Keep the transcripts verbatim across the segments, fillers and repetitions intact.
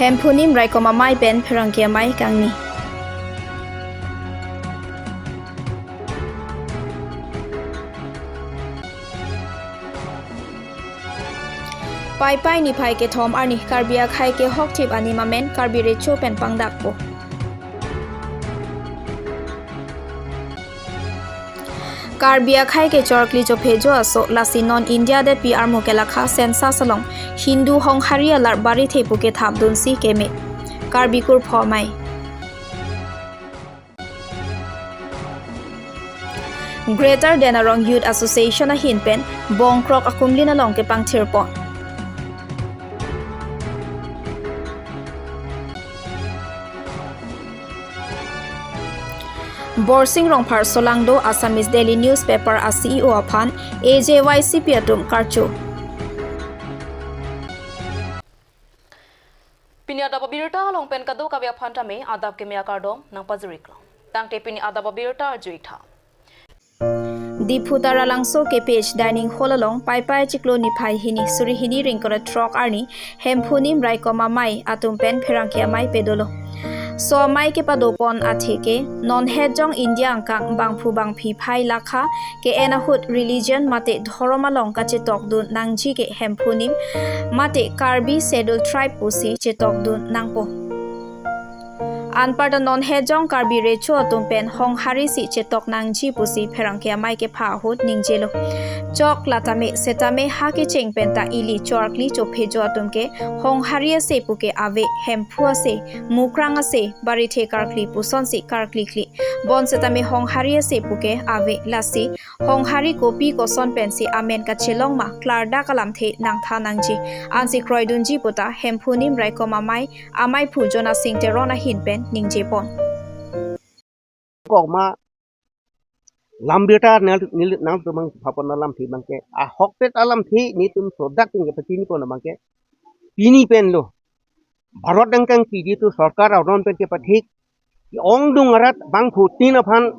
Hemphu Nim Raikom Amei pen Pherangke Amei kangni. Paipai niphai kethom arni Karbi akhei kehokthip anim amen Karbi Recho pen pangdakpo. Karbi akhei kechor kli chophejo aso lasi non India detpi armu kelakha census along Hindu Honghari alar barithe pu kethapdunsi keme. Karbi Kurpho Amei. Greater Denarong Youth Association ahin pen bongkrok akumlin along kepangthirpon. Borsing Rongphar Solangdo Assamese Daily Newspaper a-C E O aphan A J Y C P atum karcho. Pini adap abirta along pen kadokave aphan tame adap keme akardom nangpajiriklo. Tangte pini adap abirta arju-ik tha. Diphu Taralangso K P H Dining Hall along Paipai chiklo niphai hini suri hini ring kre throk arni Hemphu Nim Raikom Amei atum pen Pherangke Amei pedolo. Laso amei kepadopon atheke non hetjong India angkang bangphu bangphi phai lakha ke-en ahut religion mate dhorom along kachetokdun nangji ke Hemphu Nim mate Karbi Schedule Tribe pusi chetokdun nangpo. Anparta non hetjong Karbi Recho atum pen Honghari si chetok nangji pusi Pherangke Amei kepha ahut ningjelo. Chok latame setame ha kecheng penta ili chor kli chophejo atum ke Honghari ase puke ave, Hemphu ase, Mukrang ase, barithe karkli pusonsi karkli kli. Bonsetame Honghari ase puke ave, lasi Honghari kopi koson pensi amen kachelong ma klardak alamthe nangthan nangji. Ansi kroidunji puta Hemphu Nim Raikom Amei, Ameiphu Jonasing Teron ahin pen ningjepon. Kokma lam birta nel, nel, nangtum abang phapon alamthe abangke ahokpet alamthe netum sodak pen kepachinipon abangke pini pen lo. Bharat angkang P D tu sorkar aron pen kepathik ongdung arat bangphutin aphan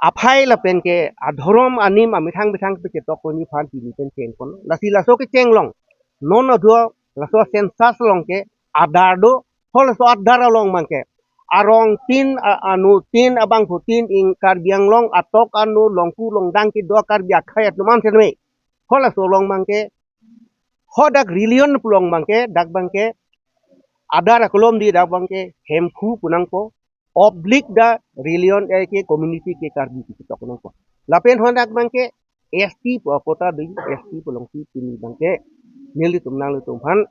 aphai lapen ke adhorom anim amethang methang pachetokkoni aphan pini pen chengpon. Lasi laso kecheng along non adua laso census along ke adar do, hol laso adar along abangke arong tin a-, anu tin abangphutin ing Karbi Anglong atok anu longku longdang kedo Karbi akhei atum an senme. Hol laso along abangke ho dak religion pu along abangke, dak abangke adar akolom di dak abangke Hemphu pu nangpo, oblique dak religion eh ke community ke Karbi ketok nangpo. Lapen ho dak abangke S T pu akota do, S T pu alongsi pini abangke nelitum nanglitum aphan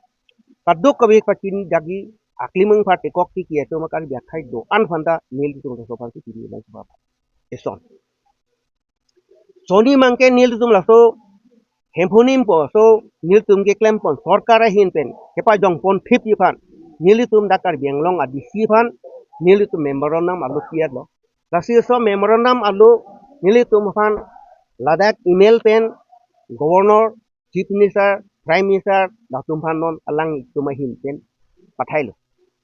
kadokave pachini dagi aklimang pha tekok tiki atum Karbi akhei do-an aphanta nelitum laso aphansi pini abangke baba. Eson. Soni abangke nelitum laso Hemphu Nim pu aso nelitum keklempon sorkar ahin pen kepajongpon thipji aphan nelitum dak Karbi Anglong a-D C aphan nelitum memorandum alo piatlo. Lasi laso memorandum alo nelitum aphan ladak email pen Governor, Chief Minister, Prime Minister latum aphan non alanglitum ahin pen pathailo.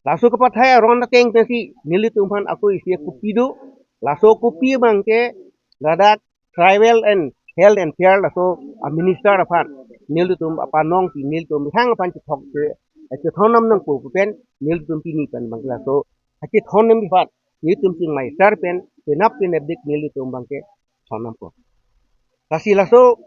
Laso kepathai aron ateng pensi nelitum aphan ako isi kopi do. Laso kopi abangke ladak Tribal and Health and Fair laso a-minister aphan nelitum apanong si nelitum methang aphan chethok se, eh, chethon nam nangpo pu pen nelitum pini pen abang laso kachethon nam aphan nelitum chingmai sar pen penap penapdik nelitum abangke thon nampo. Lasi laso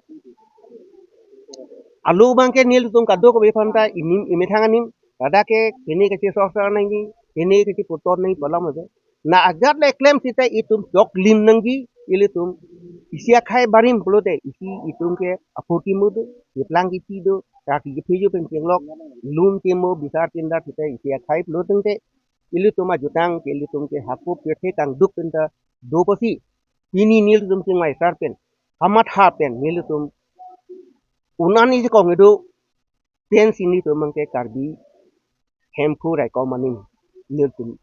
alo abangke nelitum kadokave aphanta inim imethang anim ladak ke kene kachesosar nangji, kene kacheputhot nangji pu alam ave. Na ajat le klem sita itum choklim nangji, ilitum isi akhei barim pulote isi itum ke aphuti mudu, keplang kipi do, kaki kephejo pen chenglok, lun kemo bisar tindar sita isi akhei pulo tangte ilitum ajutang ke ilitum ke hako pirthe kangduk penta do pusi pini nelitum chingmai sar pen kamatha pen nelitum un-an isi kong idu pensi nelitum abangke Karbi Hemphu Raikom Amei nelitum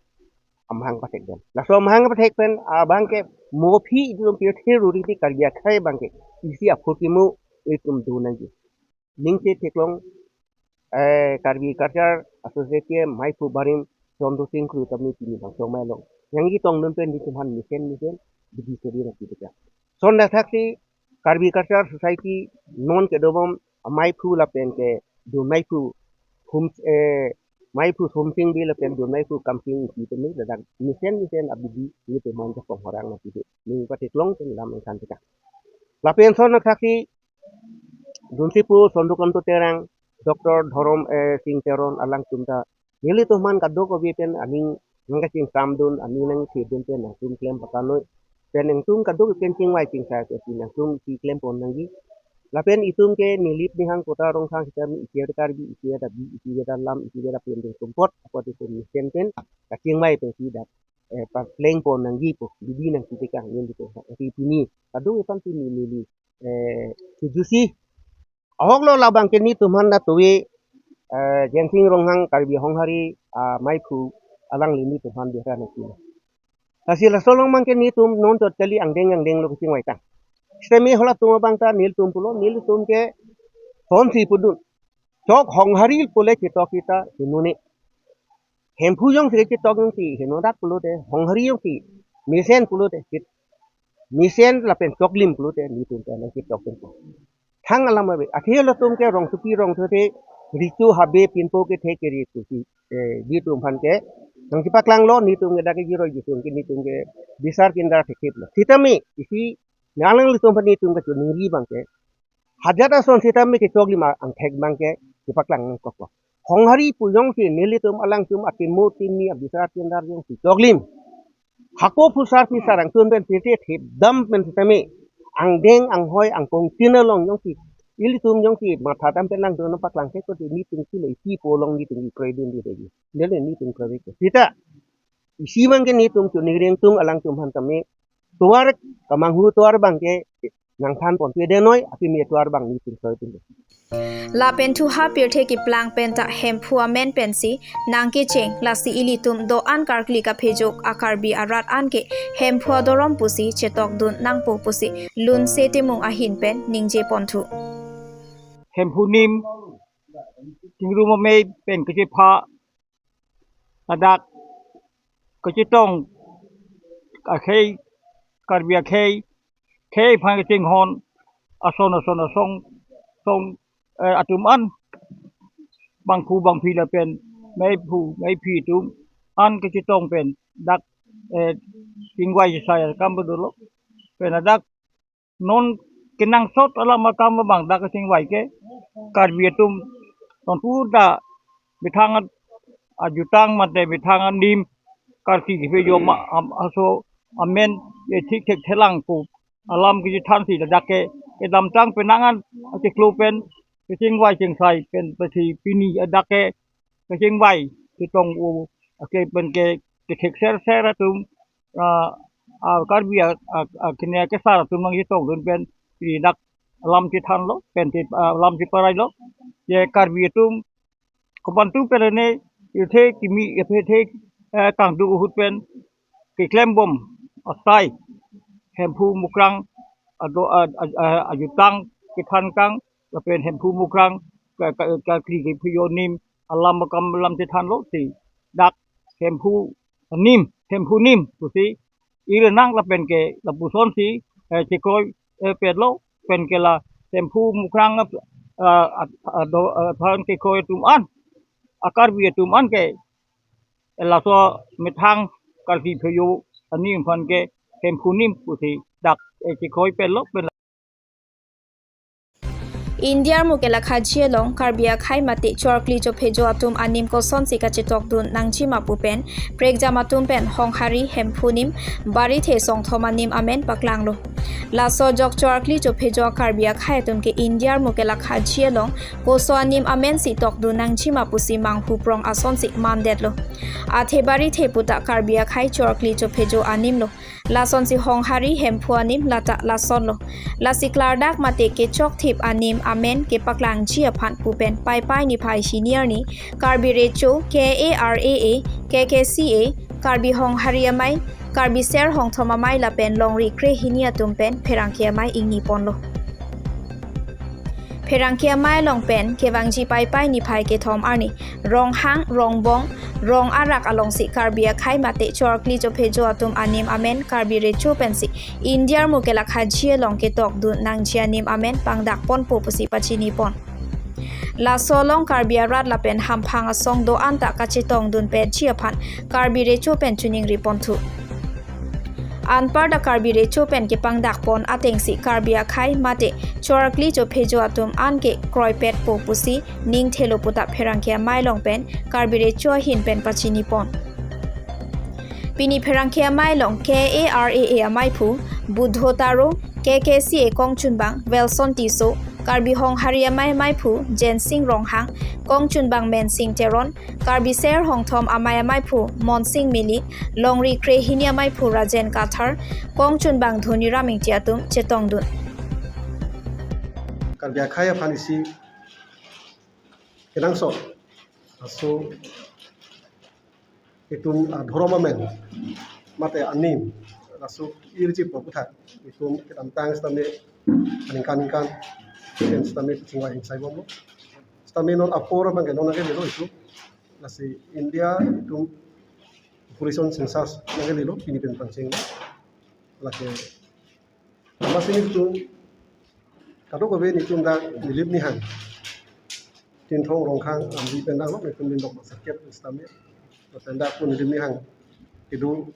amahang pathek pen. Laso amahang pathek pen abangke mophi itum pirthe ruri ti Karbi akhei abangke isi aphuti mu itum do nangji. Ningje theklong, eh, Karbi Culture Association ameiphu barim Chandra Sing Kro tame pini bangso amei along nangji tongdun pen nelitum aphan mesen mesen bidi seri raki beka. Sonda thaksi Karbi Culture Society non kedobom ameiphu lapen kedo ameiphu hum, eh, Maiphu Somsing Bey lapen Dun Maiphu Kamsing Ingti tame ladak mesen mesen abidi nelitum aphan jakong horang nangpidet. Ning patheklong pen lam nangthan tekang. Lapen ason athaksi Dunsipu Sondukanta Terang, Doctor Dhorom, eh, Sing Teron alangtum ta nelitum aphan kadokave pen aning nangkachingsamdun, aning nangthedun pen nangtum klem pakanoi. Pen nangtum kadokave pen chingvai chingsai ke si nangtum si klempon nangji. Lapen itum ke Nilip Nihang Kota Rongkhang sitame isi ada Karbi, isi ada Bi, isi ada Lam, isi ada Pindeng Sumpot, apot itum mesen pen kachingvai pensi dak, eh, paklengpon nangji pu, bidi nangpitekang nelitum. Ati pini, kadokave pen pini neli, eh, kejusi. Ahok lo labang ke nelitum aphan da tuwe, eh, Jensing Ronghang Karbi Honghari, ah, Maiphu alangli nelitum aphan bihara nangpi. Lasi laso along abang ke nelitum non chot kali angdeng angdeng lo kachingvai tang. Sitame halatum abang ta nelitum pulo, nelitum ke sonsi pudun. Chok Honghari pule chetok kita hinone. Hemphu jongsi chetok jongsi henodak pulote, Honghari jongsi mesen pulote, chit-, mesen lapen choklim pulote, nelitum ta nangchetok pen. Thang alam ave. Athe latum ke rongsopi rongthe, richo habe pinpo kethe keri pusi, eh, nelitum aphan ke nangchepaklang lo, nelitum ke dak ke jiroi jitum ke nelitum ke bisar kindar thekthip lo. Sitame isi nanglitum aphan nelitum kachiningri abang ke, hajat ason sitame kechoklim angthek abang ke chepaklang nangkoklo. Honghari pu jongsi nelitum alangtum atimo timi abisar kindar jongsi choklim, hako phusar phisar angtun pen pete thepdam pen sitame, angdeng anghoi angkong tin along jongsi ilitum jongsi matha dam pen langtun nangpaklang ke, koti nelitum kilo isi pu along nelitum kroidunde dei. Neli nelitum kroide ke. Sita isi abang ke nelitum choningri ingtung, alangtum aphan tame tovar, kamanghu tovar abang ke nangthanpon pedenoi, akimi tovar abang nelitum kroidunde. Lapen thuha pirthe keplang pen ta Hemphu amen pensi nangkecheng, lasi ilitum do-an karkli kaphejok a-Karbi arat an ke Hemphu adorom pusi chetokdun nangpo pusi Lunse Timung ahin pen ningjeponthu. Hemphu nim, Chingrum Amei pen kachepha, ladak kachetong akhei, Karbi akhei, khei aphan kachinghon ason ason asong song, eh, atum an, bangphu bangphi lapen meiphu meiphi atum an kachetong pen dak, eh, chingvai chesai akam dolo. Pen ladak non kenangsot alam akam abang dak kachingvai ke, Karbi atum nonpu ta methang a-, ajutang mate methang anim, karkli kephejo ma-, am-, aso amen, ye thik thek thelang pu alam kechethansi ladak ke kedamtang penang an achiklo pen kachingvai chingsai pen pasi pini adak ke kachingvai chetong o ake pen ke kethek ser ser atum, ah, ah, Karbi a, a, a, kene kesar atum nangchetongdun pen pini dak alam chethanlo pen te, ah, alam cheparai lo. Ye Karbi atum komantu pen ne, ithe kimi, ithe, eh, kangduk ahut pen keklembom asai Hemphu Mukrang ado, a, a, a, ajutang kethan kang, lapen Hemphu Mukrang ka, ka, karkli kephejo anim alam akam alam chethanlo si dak Hemphu anim, Hemphu nim pusi ir nang lapen ke lapusonsi, eh, chekroi, eh, petlo, pen ke la Hemphu Mukrang, eh, ah, ah, do, eh, aphan kekroi atum an, a-Karbi atum an ke, eh, laso methang karkli kephejo anim aphan ke Hemphu nim pusi dak, eh, chekroi petlo, pen India armu kelakhaji along Karbi akhei mate chorkli chophejo atum anim kosonsi kachetokdun nangjima pu pen prekjam atum pen Honghari, Hemphu nim, Barithe songthom anim amen paklanglo. Laso ajok chorkli chophejo Karbi akhei atum ke India armu kelakhaji along koso anim amensi tokdun nangjima pusi manghu prong asonsi mandetlo. Athe Barithe puta Karbi akhei chorkli chophejo animlo. Lasonsi Honghari, Hemphu anim lata lasonlo. Lasi klardak mate kechokthip anim amen kepaklangji aphan pu pen Paipai niphai hini arni Karbi Recho, K A R A A, K K C A, Karbi Honghari amei, Karbi Ser Hongthom amei lapen longri krehini atum pen pherangke amei ingniponlo. Pherangke amei along pen kevangji Paipai niphai kethom arni Ronghang, Rongbong, Rong arak alongsi Karbi akhei mate chorkli chophejo atum anim amen Karbi Recho pensi India armu kelakhaji along ketokdun nangji anim amen pangdakponpo pusi pachinipon. Laso along Karbi arat lapen hamphang asong do-an ta kachetongdun petji aphan Karbi Recho pen choningri ponthu. Anparta Karbi Recho pen kepangdak pon atengsi Karbi akhei mate chorkli chophejo atum an ke kroipetpo pusi ning thelo puta pherangke amei along pen Karbi Recho ahin pen pachini pon. Pini pherangke amei along K A R A A ameiphu Budho Taro, K K C A kongchunbang Welson Tisso, Karbi Honghari amei ameiphu Jensing Ronghang, kongchunbang Mensing Teron, Karbi Ser Hongthom amei ameiphu Monsing Milik, Longri Krehini ameiphu Rajen Kathar, kongchunbang Dhoniram Ingti atum chetongdun. Karbi akhei aphan isi kenangsot aso itum, ah, dhorom amen mate anim laso irji po puthak itum kedamtang sitame aningkan ningkan pen sitame kachingvai hingsai bomlo. Sitame non apor abang ke non akelelo itum, lasi India itum population census akelelo pini pen pangcheng. Lake amatsi nelitum kadokave nelitum dak Nilip Nihang, Tinthong Rongkhang, Amri pen dak lo nelitum nindok master kep sitame. Lapen dak pu Nilip Nihang kedo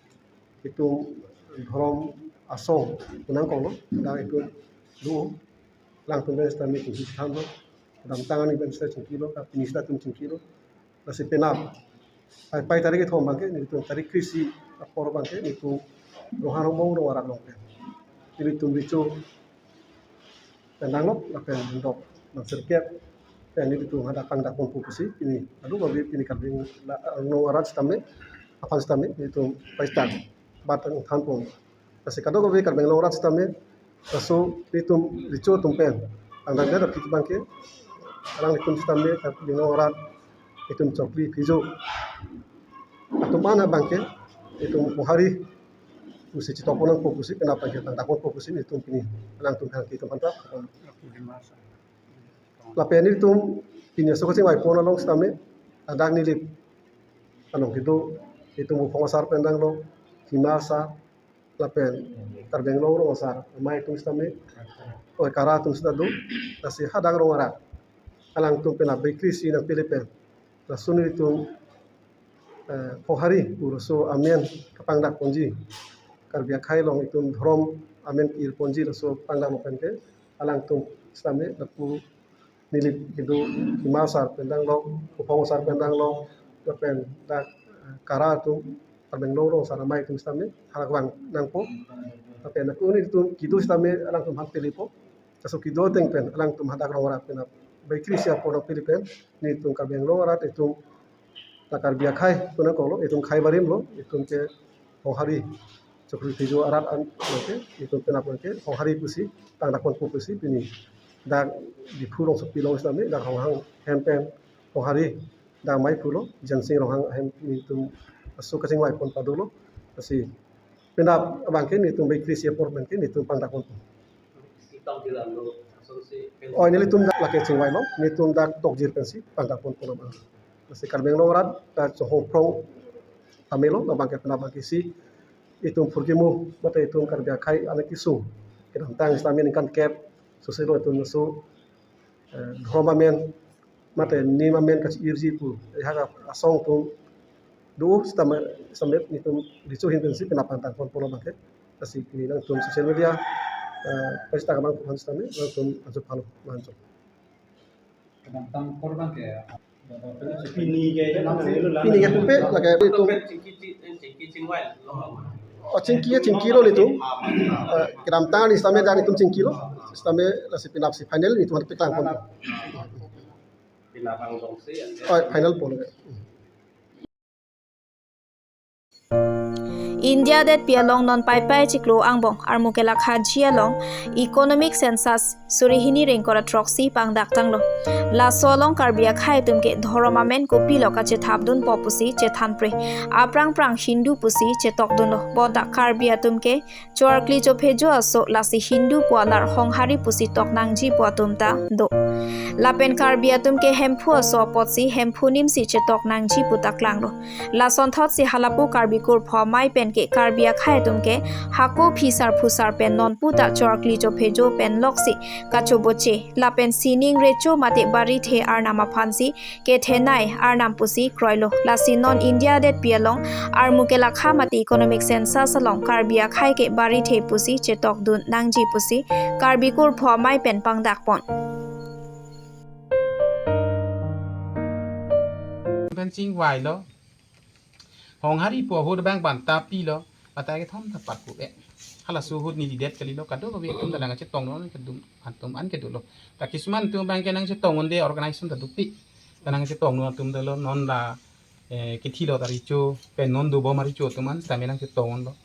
itum dhorom asong pu nangkoklo, dak itum do, alangtum pen sitame chingki thanlo, kedamtang ani pen sita chingkilo, pini sita itum chingkilo. Lasi penap Paipai tarik kethom abang ke nelitum, tarik kre-isi apor abang ke nelitum Ronghang Rongbong rong arat along pen nelitum Recho pen nanglok lapen dok master kep pen nelitum hadak pangdak ponpo pusi pini, aduh, babi pini Karbi la, rong arat sitame, aphan sitame nelitum paisitang bat than pon. Lasi kadokave Karbi Anglong arat sitame, laso nelitum Recho atum pen pangdakdet aphi abang ke, alanglitum sitame Karbi Anglong arat itum chorkli phijo atum an abang ke itum Honghari pusi chetok pon nangpo pusi, penap abang ke pangdak ponpo pusi nelitum pini alangtum aphan, itum aphan ta. Lapen nelitum pini aso kachingvai pon along sitame, ladak Nilip along kedo itum Buphong asar pen danglo, Hima asar, lapen Karbi Anglong rong asar amei atum sitame, oi, Kara atum sita do, lasi hadak rong arat alangtum penap baikri si nangpele pen laso nelitum, eh, Honghari pu laso amen kapangdak ponji, Karbi akhei along itum dhorom amen ke-ir ponji laso pangdak along pen ke alangtum sitame lapu Nilip kedo Hima asar pen danglo, Buphong asar pen danglo, lapen dak, eh, Kara atum, Karbi Anglong rong asar amei atum sitame hadak vang nangpo. Lapen ako nelitum kedo sitame alangtum aphan pelepo. Laso kedo ateng pen alangtum hadak rong arat penap baikri si apor nangpele pen nelitum Karbi Anglong arat itum, ta Karbi akhei pu nangkoklo, itum khei barim lo, itum ke Honghari chorkli phijo arat an abang ke, itum penap abang ke Honghari pusi pangdak ponpo pusi pini dak Diphu rongsopi along sitame dak Ronghang hem pen Honghari dak ameiphu lo, Jensing Ronghang ahem nelitum aso kachingvai pon padolo. Lasi penap abang ke nelitum baikri si apor abang ke nelitum pangdak ponpo. Oi, nelitum dak lake chingvailo, nelitum dak Tokjir pensi pangdak ponpo abang. Lasi Karbi Anglong arat dak Chonghong Phrong amelo, labang ke penap abang ke isi itum phurkimo mate itum Karbi akhei anak kesung kedamtang sitame ningkan kep soselo itum laso, eh, dhorom amen mate nim amen kachi-irji pu, eh, hadak asong atum do sitame, sitame nelitum Recho ahin pensi penap pangdak ponpo abang ke. Lasi pini alangtum social media, eh, pesta abang phan sitame alangtum anso phalo, anso. Kedamtang apor abang ke, pini ke, pini ke pupe, lake itum. Chingki, chingki, chingki chingvai lo. Oh, chingki, chingkilo nelitum. Eh, kedamtang ani sitame dak nelitum chingkilo. Sitame lasi penap si final nelitum hadi piklang pon. Penap angbong si, ya. Oh, final pon. India detpi along non Paipai chiklo angbong armu kelakhaji along economic census suri hini ra ingkoi ra throksi pangdak tanglo. Laso along Karbi akhei atum ke dhorom amen kopilo kachethapdunpo pusi chethanpre. Aphrang phrang Hindu pusi chetokdunlo. Bonta Karbi atum ke chorkli chophejo aso, lasi Hindu pu alar Honghari pusi tok nangji pu atum ta do. Lapen Karbi atum ke Hemphu aso apotsi Hemphu nimsi chetok nangji pu ta klanglo. Lasonthotsi halapu Karbi kurpho amei pen ke Karbi akhei atum ke hako phisar phusar pen non puta chorkli chophejo pen loksi kachoboche. Lapen sining recho mate barithe arnam aphansi kethenei arnam pusi kroilo. Lasi non India detpi along armu kelakha mate economic census along Karbi akhei ke barithe pusi chetokdun nangji pusi Karbi kurpho amei pen pangdakpon. Pen chingvailo. Honghari pu ahut abang banta pilo. Banta kethom ta parku e. Halaso ahut neli det kalilo, kadokave atum ta nangchetongdun atum, atum an kedo lo. Ta kisuman atum abang ke nangchetongdunde organization ta dopi. Ta nangchetongdun atum ta lo, non la, eh, kethilo ta recho pen non dobom arecho atum an sitame nangchetongdunlo.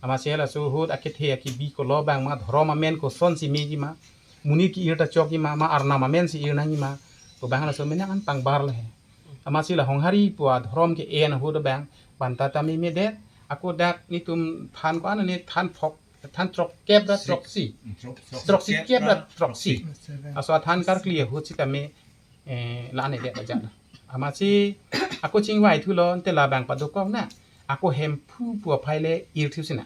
Amatsi halaso ahut akethe akibi kolo abang ma, dhorom amen kosonsi mejima, monit ke-ir ta chokjima, ma arnam amensi ir nangjima, pu abang halaso amen an pangbarlo he. Amatsi la Honghari pu adhorom ke-en ahut abang banta ta memedet. Ako dak netum than ko-an ne, than phok, than throkkep ra throksi, throksi kep ra throksi. Aso athan karkli ahut sitame, eh, la-an edet ajat. Amatsi ako chingvaithulo, ante labang padokok na. Ako Hemphu pu aphai le irthu sina.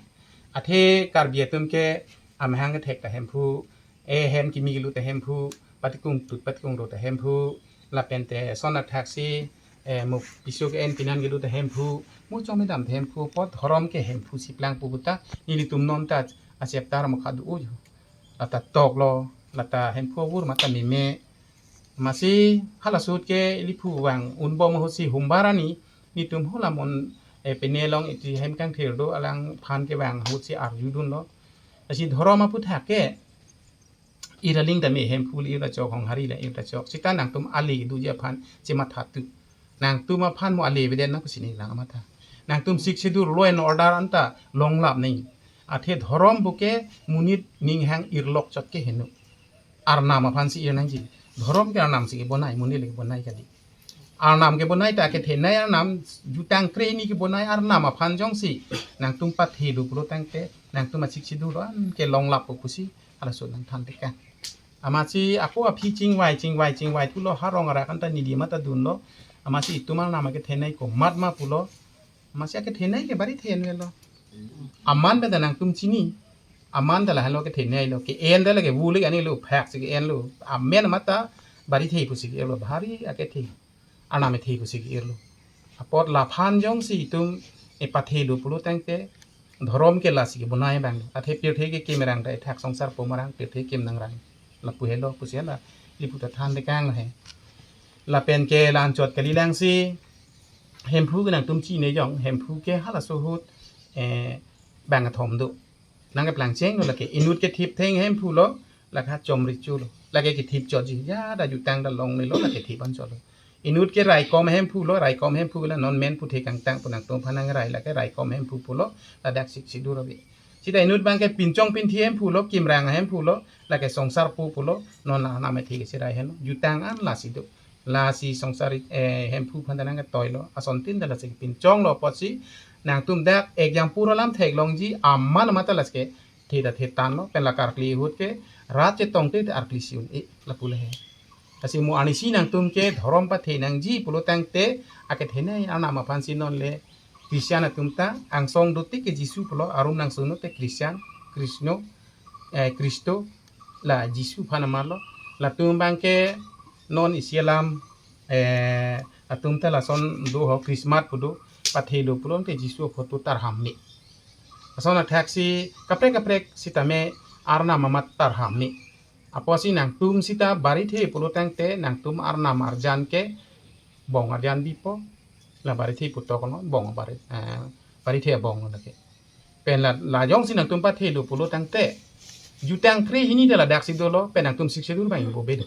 Athe Karbi atum ke amahang kethek ta Hemphu, eh, hem kimi kelut ta Hemphu, patikung tut patikung ro ta Hemphu, lapen te son athaksi, eh, mo piso ke-en pinan kelut ta Hemphu, mo chong medam ta Hemphu, apot dhorom ke Hemphu si plang pu ta, nelitum non ta acheptar mo khadu uju. Lata toklo, lata Hemphu avur mata meme. Amatsi halaso ahut ke ili phu vang unbom ahutsi humbar ani, netum hala mon, eh, pene along iti hem kangthir do, alangphan kevang ahutsi arjudunlo. Lasi dhorom aputhak ke, ir aling tame Hemphu le ir ta chok, Honghari le ir ta chok. Sita nangtum ale kedoji aphan chematha tu. Nangtum aphan mo ale avedet nang kusi neli lang amatha. Nangtum Sixth Schedule, law and order anta longlap nai. Athe dhorom pu ke monit ninghang irlok chot ke heno. Arnam aphansi ir nangji. Dhorom ke arnam si kebonai, monit le kebonai kali. Arnam kebonai ta kethenei arnam, jutang krehini kebonai arnam aphan jongsi nangtum pathelo pulo tangte, nangtum a-Sixth Schedule do-an ke longlap pu pusi halaso nangthan tekang. Amatsi ako aphi chingvai, chingvai, chingvaithulo, ha rong arak anta neli mata dunlo. Amatsi itum arnam akethenei komat ma pulo. Amatsi akethenei ke barithe envelo. Aman pen ta nangtum chini. Aman ta lahenlo kethenei lo. Ke-en ta lake vule ani lo, phak si ke-enlo. Amen mata barithe pusi ke-irlo. Bhari akethe. Arnam ethe pusi ke-irlo. Apot laphan jongsi itum epathelo pulo tangte, dhorom ke lasi kebonai abang. Athe pirthe kekim rang ta ethak songsar pom arang pirthe kim nangrang. Lapu helo pusi hala ili phu ta than tekang he. Lapen ke la-anchot kali langsi, Hemphu ke nangtum chinejong, Hemphu ke halaso ahut, eh, bang kethom do. Nangkeplang chenglo lake, inut kethip theng Hemphu lo, lake chom recho lo. Lake kethip chotji, ya da jutang da longle lo, lake thip anchot lo. Inut ke raikom Hemphu lo, raikom Hemphu ke la non men puthe kangtang pu nangtum aphan nangrai, lake raikom Hemphu pulo, ladak Sixth Schedule ave. Sita inut abang ke pinchong pinthi Hemphu lo, kimrang Hemphu lo, lake songsar pu pulo, non la arnam ethe ke cherai heno. Jutang an lasi do. Lasi songsar, eh, Hemphu aphan ta nangketoi lo. Asontin ta lasi pinchong lo apotsi, nangtum dak exam pura lam theklongji, aman mata lasi kethe ta thetang lo, pen la karkli ahut ke, rat chetong te te arkli si un-e, lapu le he. Lasi mo arnisi nangtum ke dhorom pathe nangji pulo tangte, akethenei arnam aphansi non le Christian atum ta angsong dotik ke Jisu pulo, arum nangsono te Christian, Krishno, eh, Kristo, la Jisu aphan amarlo. Latum abang ke non isi alam, eh, atum ta lason do ho, Christmas pu do, pathelo pulo te Jisu aphoto tarham me. Lason athaksi kaprek kaprek sitame arnam amat tarham me. Apotsi nangtum sita barithe pulo tangte nangtum arnam arjan ke bong arjan bipo, la barithe putok no bong bari, eh, barithe bong no lake. Pen la, la jongsi nangtum pathelo pulo tangte, jutang krehini ta ladaksi dolo, pen nangtum Sixth Schedule abang ingbo be do.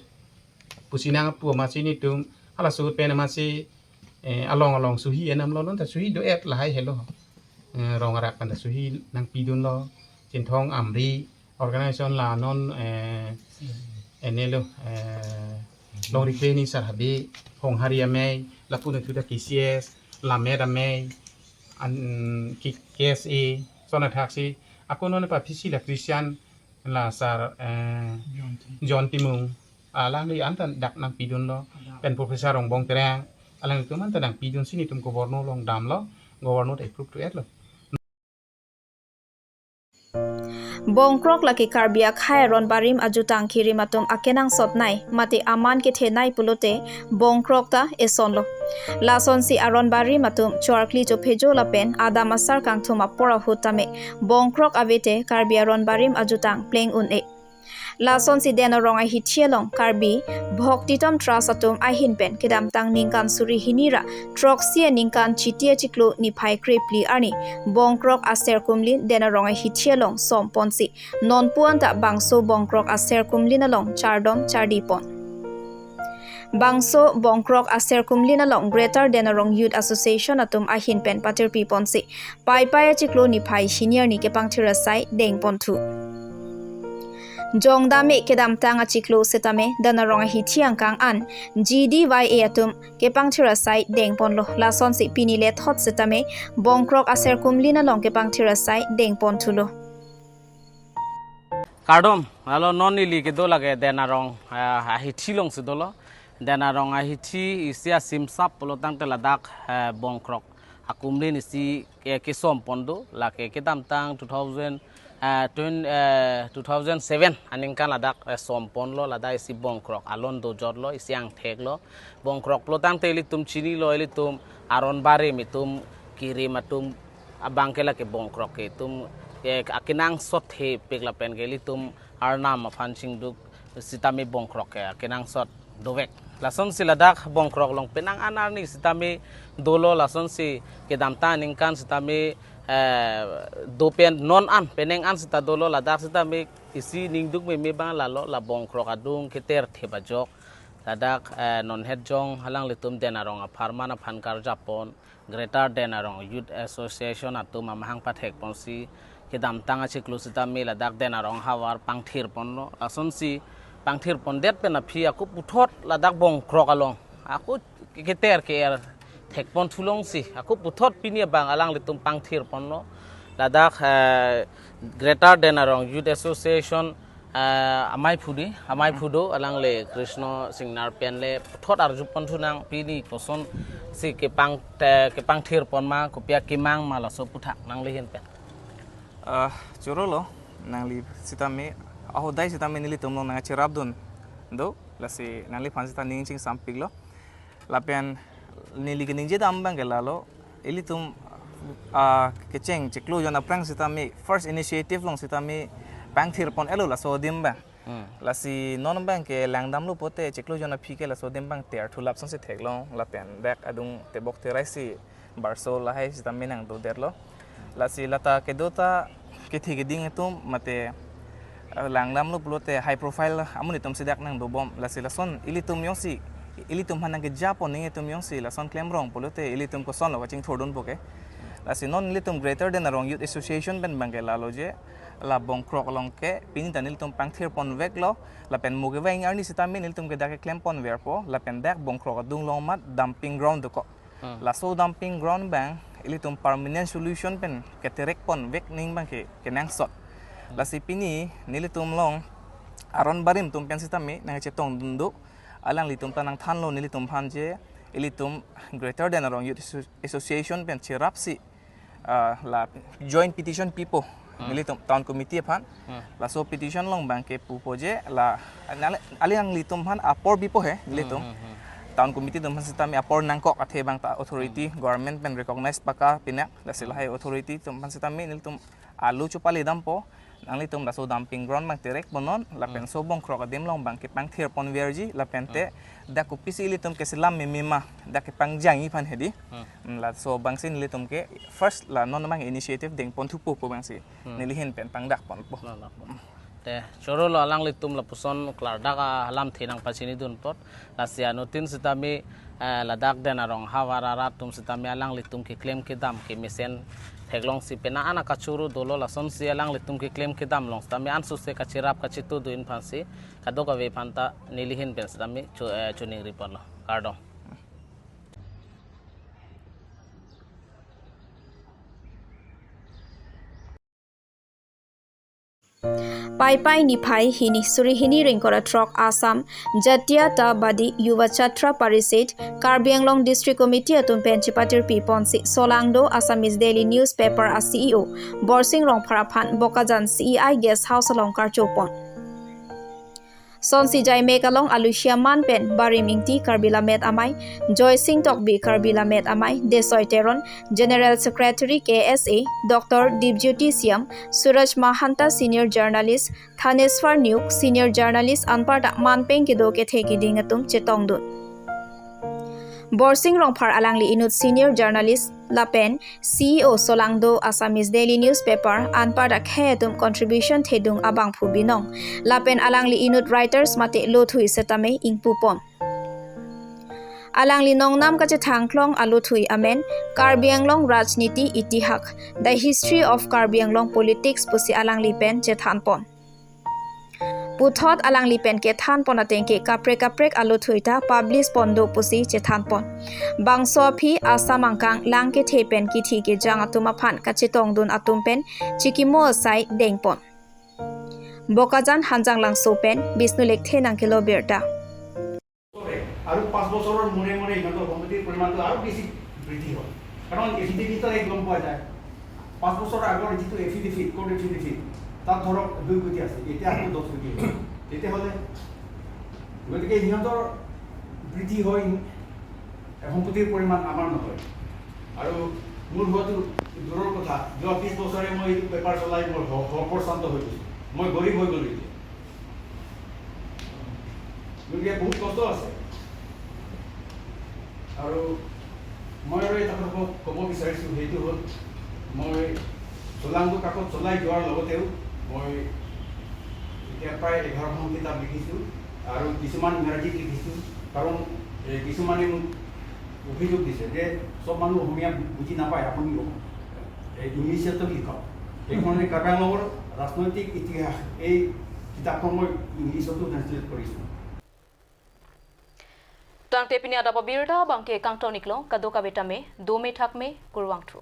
Pusi nangpu amatsi netum, halaso ahut pen amatsi, eh, along along suhi enam lo, non ta suhi do-et lahai helo. Eh, rong arak pen ta suhi nangpidunlo, Chinthong Amri, organization la non, eh, ene lo, eh, Longri Krehini Sar Habe, Honghari amei, lapu nangthu ta K C S, Lamet amei, an, K-, K S A, son athaksi, ako non pa P C la Christian, la Sar, eh, John Timung. Alangli anta dak nangpidunlo, pen Professor Rongbong Terang, alanglitum anta nangpidunsi netum Governor along damlo, Governor approve to-etlo. Bongkrok lake Karbi akhei aron barim ajutang kirim atum akenangsot nei, mate aman kethenei pulote bongkrok ta esonlo. Lasonsi aron barim atum chorkli chophejo lapen adam asar kangthum apor ahut tame bongkrok avete Karbi aron barim ajutang pleng un-e. Lasonsi Den Arong ahithi along Karbi Bhaktitom Trust atum ahin pen kedamtang ningkan suri hini ra throksi aningkan Chiti achiklo niphai krephli arni bongkrok aser kumlin Den Arong ahithi along somponsi nonpu anta bangso bongkrok aser kumlin along chardom chardipon. Bangso bongkrok aser kumlin along Greater Den Arong Youth Association atum ahin pen patirpiponsi Paipai achiklo niphai hini arni kepangthir asai dengponthu. Jongdame kedamtang achiklo setame Den Arong ahithi angkang an G D Y A atum kepangthir asai dengponlo. Lasonsi pini lethot setame bongkrok aser kumlin along kepangthir asai dengponthulo. Kardom, lalo non neli kedo lake Den Arong, eh, ahithi alongsi dolo. Den Arong ahithi isi asimsap pulo tangte ladak, eh, bongkrok akumlin isi ke, kesompondu, lake kedamtang two thousand, eh, twenty, eh, two thousand seven aningkan ladak, eh, somponlo, ladak isi bongkrok alon dojotlo, isi angtheklo. Bongkrok pulo tangte ilitum chinilo, ilitum aron barim itum kirim atum abang ke lake bongkrok ke itum ke akenangsot thepik lapen ke ilitum arnam aphan chingduk sitame bongkrok ke akenangsot dovek. Lasonsi ladak bongkrok along penang an arni sitame dolo, lasonsi kedamtang aningkan sitame, eh, dopen non an penang an sita dolo, ladak sitame isi ningduk meme abang lalo la bongkrok adung keter thep ajok. Ladak, eh, non het jong alanglitum Den Arong apharman aphan karjapon Greater Den Arong Youth Association atum amahang pathekponsi kedamtang achiklo sitame ladak Den Arong ahavar pangthirponlo. Lasonsi pangthirpondet pen aphi ako puthot ladak bongkrok along ako keter ke-er thekponthu alongsi ako puthot pini abang alanglitum pangthirponlo. Ladak, eh, Greater Den Arong Youth Association, eh, amei phu di, amei phu do, alangle Krishna Singnar pen le puthot arjuponthu nang, pini kosonsi kepang, eh, kepangthirpon ma, kopi akemang ma laso aphuthak nangli ahin pen. Ah, chorolo, nangli sitame, ahodai sitame nelitum along nangcherapdun do, lasi nangliphan sita ning chingsampiklo. Lapen neli keningjedam abang ke lalo, ilitum, ah, kecheng chiklo jon aphrang sitame first initiative along sitame pangthirpon-etlo laso adim abang. Hmm. Lasi non abang ke langdamlo pote chiklo jon aphi ke laso adim abang ter thulap sonsi theklong lapen dak adung tebok terai si barso lahai sitame nangdodetlo. Lasi lata kedo ta kethe keding atum mate, eh, langdamlo pulote high profile amonit atum si dak nangdobom. Lasi lason ilitum jongsi, ilitum aphan nangkejapon ning atum jongsi lason klemrong pulote ilitum kosonlo kachingthurdunpo ke. Lasi non ilitum Greater Den Arong Youth Association pen abang ke lalo je, la bongkrok along ke pini ta nelitum pangthirponveklo, lapen mo kevang arni sitame nelitum ke dak keklemponverpo, lapen dak bongkrok adung along mat dumping ground dokok. Hmm. Laso dumping ground abang ilitum permanent solution pen keterekponvek ning abang ke kenangsot. Hmm. Lasi pini nelitum along aron barim atum pen sitame nangchetongdun do, alanglitum ta nangthanlo nelitum aphan je ilitum Greater Den Arong Youth Asso-, Association pen cherapsi, ah, la joint petition pipo. Hmm. Nelitum town committee aphan. Hmm. Laso petition along abang ke pupo je la, nang-, alanglitum aphan apor pipo he nelitum. Hmm, hmm, hmm. Town committee atum aphan sitame apor nangkok athe abang ta authority, hmm, government pen recognize paka pinak, lasi, hmm, lahai authority atum aphan sitame nelitum alo chopaledampo, nanglitum laso dumping ground abang terekponnon, lapen, hmm, laso bongkrok adim along abang kepangthirponverji, lapen te, hmm, dak kopisi ilitum keselam meme ma, dak kepangjangji aphan hedi. Hmm. Hmm, laso abangsi nelitum ke first la non abang initiative dengponthupo pu abangsi, hmm, neli ahin pen pangdakponpo. La, la. Te, chorolo alanglitum lapuson klardak alamthe nangpachinidun apot. Lasi anuttin sitame, eh, ladak Den Arong ahavar arat atum sitame alanglitum keklem kedam kemesen theklongsi penang an akachoro dolo, lasonsi alanglitum keklem kedam along sitame ansose kacherap kachitudun aphansi kadokave aphan ta neli ahin pen sitame cho-, eh, choningriponlo. Kardom. Paipai niphai hini suri hini ring kora throk Assam Jatiyatabadi Yuva Chhatra Parishad Karbi Anglong District Committee atum pen chepatirpi ponsi Solangdo Assamese Daily Newspaper a C E O Borsing Rongphar aphan Bokajan C E I Guest House along karcho pon. Sonsi jaimek along Alusia Man pen Barim Ingti Karbi Lammet Amei, Joysing Tokbi Karbi Lammet Amei, Desoi Teron General Secretary K S A, Doctor Dipjyoti Siam, Suraj Mahanta Senior Journalist, Thaneswar Neuk Senior Journalist anparta manpeng kedo kethe keding atum chetongdun. Borsing Rongphar alangli inut Senior Journalist lapen C E O Solangdo Assamese Daily Newspaper anparta khei atum contribution thedung abangphu binong. Lapen alangli inut writers mate lothui setame ingpu pon. Alangli nongnam kachethang klong alothui amen Karbi Anglong Rajniti Itihak, The History of Karbi Anglong Politics pusi alangli pen chethan pon. Puthot alangli pen kethan pon ateng ke kaprek kaprek alothui ta publish pon do pusi chethan pon. Bangso aphi Assam angkang lang kethe pen kithi kejang atum aphan kachetongdun atum pen chikimo asai deng pon. Bokajan Hanjanglangso pen Bishnu Lekthe nangkelo birta. আৰু পাঁচ বছৰৰ মূৰে মূৰে সিহঁতৰ সম্পত্তিৰ পৰিমাণটো আৰু বেছি বৃদ্ধি হয়। কাৰণ এফিডেভিটত গম পোৱা যায়, পাঁচ বছৰৰ আগৰ যিটো এফিডেভিট, কোৰ্ট এফিডেভিট, তাত ধৰক দুই কোটি আছে, এতিয়া আকৌ দহ কোটি হৈছে। তেতিয়াহ'লে গতিকে সিহঁতৰ বৃদ্ধি হয়, সম্পত্তিৰ পৰিমাণ আমাৰ নহয়। আৰু মোৰ হোৱাটো দূৰৰ কথা, যোৱা বিছ বছৰে মই এইটো পেপাৰ চলাই মোৰ হ- হৰ্পৰ শান্ত হৈ গৈছোঁ, মই গৰীব হৈ গ'লোঁ এতিয়া। গতিকে বহুত কষ্ট আছে। আৰু মই আৰু এটা কথা ক'ব বিচাৰিছোঁ, সেইটো হ'ল মই চলাংটো কাকত চলাই যোৱাৰ লগতেও মই এতিয়া প্ৰায় এঘাৰখন কিতাপ লিখিছোঁ আৰু কিছুমান ইংৰাজীত লিখিছোঁ। কাৰণ এই কিছুমানে মোক অভিযোগ দিছে যে চব মানুহ অসমীয়া বুজি নাপায়, আপুনি এই ইংলিছতো লিখক। সেইকাৰণে কাৰ্বি আংলঙৰ ৰাজনৈতিক ইতিহাস এই কিতাপখন মই ইংলিছতো ট্ৰেঞ্চলেট কৰিছোঁ। Tangte pini adap abirta abangke kangton iklo, kadokave tame dome thakme, kurvangthu.